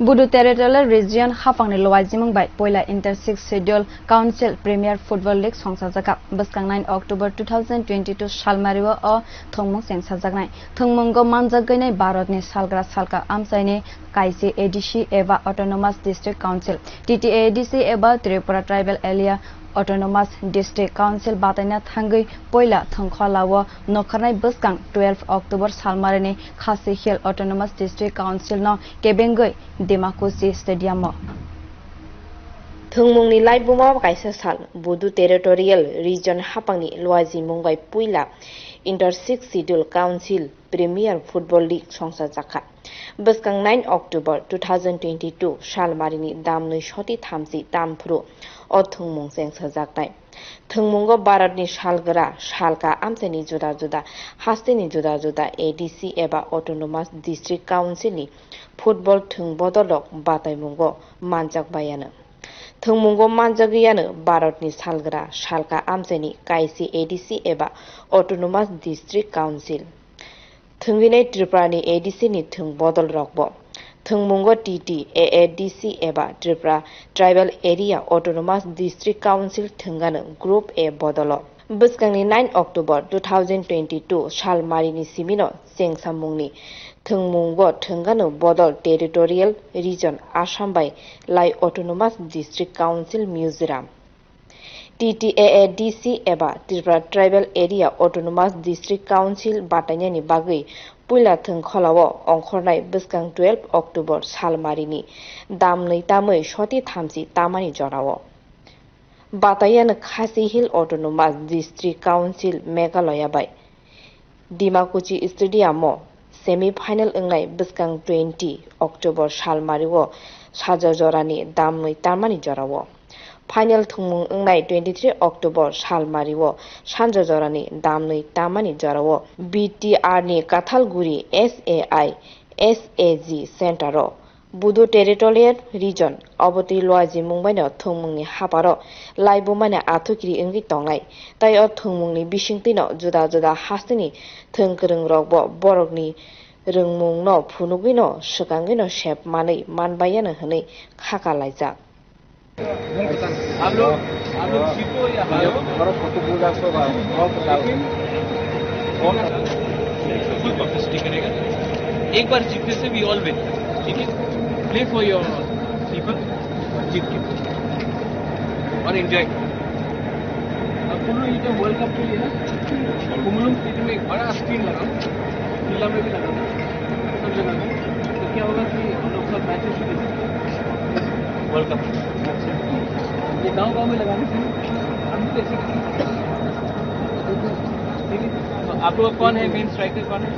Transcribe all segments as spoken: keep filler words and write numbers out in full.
Bodo Territorial Region haphangni luaijimung bai poila Inter Six Schedule Council Premier Football League songchajakha. Bwskang nine October two thousand twenty-two salmario o thwngmung chengsajaknai. Thwngmungo manjagwinai Bharatni salgra salka amchaini kaisi A D C eba Autonomous District Council, T T A A D C eba Tripura Tribal Area Autonomous District Council bataina thangwi poila thwngkholao nokharnai bwskang twelve October salmarini Khasi Hill Autonomous District Council no kebengwi Dimakusi Stadium o. Thwngmungni laibuma kaisa sal, Bodo Territorial Region haphangni luaijimung bai puila Inter Six Schedule Council Premier Football League songchajakha. Bwskang nine October two thousand twenty-two salmarini damnwi soti thamchi tamphuru o thwngmung chengsajaknai. Thwngmungo Bharatni salgra salka amchaini juda juda hasteni juda juda A D C eba Autonomous District Council ni football thwng bodolrok bataimungo manjakbaiano. Thwngmungo manjagwiyano Bharatni salgra salka amchaini kaisi A D C eba Autonomous District Council. Thwngwinai Tripurani A D C ni thwng bodolrokbo. Thwngmungo T T A A D C eba Tripura Tribal Area Autonomous District Council thwngano Group A bodolo. Bwskangni nine October two thousand twenty-two salmarini simino chengsamungni thwngmungo thwngano bodol Territorial Region Assam bai lai Autonomous District Council Mizoram. T T A A D C eba Tripura Tribal Area Autonomous District Council batainani bagwi puila thwngkholao ongkhornai bwskang twelve October salmarini damnwi tamwi soti thamchi tamani jorao. Bataiano Khasi Hill Autonomous District Council Meghalaya bai Dimakuchi Stadium o semi final wngnai bwskang twenty October salmario sajo jorani damnwi tamani jorao. Final thwngmung wngnai twenty-three October salmario sanjo jorani damnwi tamani jorao B T R ni Kathalguri S A I S A G Center o. Bodo Territorial Region obotwi luaijimung baino thwngmungni haparo laibumani athukiri wngwi tongnai. Tai o thwngmungni bisingtwino juda juda hasteni thwng kwrwngrokbo borokni rwngmungno phunugwino swkangwino sep manwi manbaiyano hwnwi khaka laijak. आप लोग, आप लोग सीखो या हारो, लेकिन कौन full publicity करेगा? एक बार जीतने से we all win, ठीक है? Play for your people, जीत के और एंजॉय करो। अब तुम लोग ये जो वर्ल्ड कप के लिए ना, कुमलुम स्टेडियम में एक बड़ा स्क्रीन लगाओ, खुला में भी लगाओ, सब जगह में। तो क्या होगा कि हम लोग सब मैचेस भी देखते हैं। World cup. ये गांव-गांव में लगाने से हम भी देख सकते हैं। ठीक है? तो आप लोग कौन है मेन स्ट्राइकर, कौन है?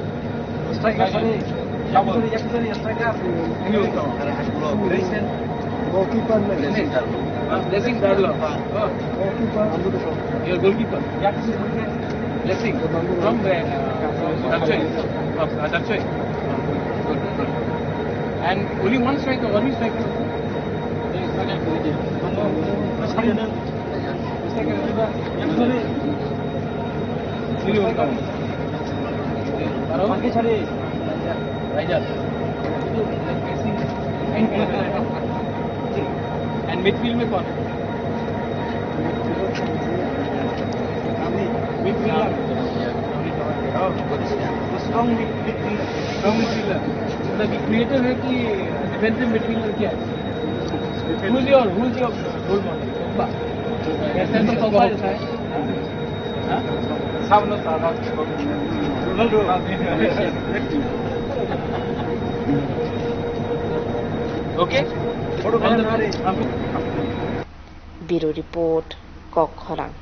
स्ट्राइकर सर, या फिर, या फिर स्ट्राइकर। Blessing Darlo. हाँ, Blessing Darlo। हाँ। Your goalkeeper. Blessing from, uh, Dapchoi. Of, uh, Dapchoi. Good, good. And only one striker, only striker. And midfield में कौन है? Midfielder। Strong midfielder। Strong midfielder। मतलब कि क्रिएटिव है कि डिफेंसिव मिडफील्डर क्या है? Who's your, who's your role model? Pogba। कैसे तो Pogba जैसा है। हाँ? Ronaldo। OK? Bureau Report, Kokkhorang.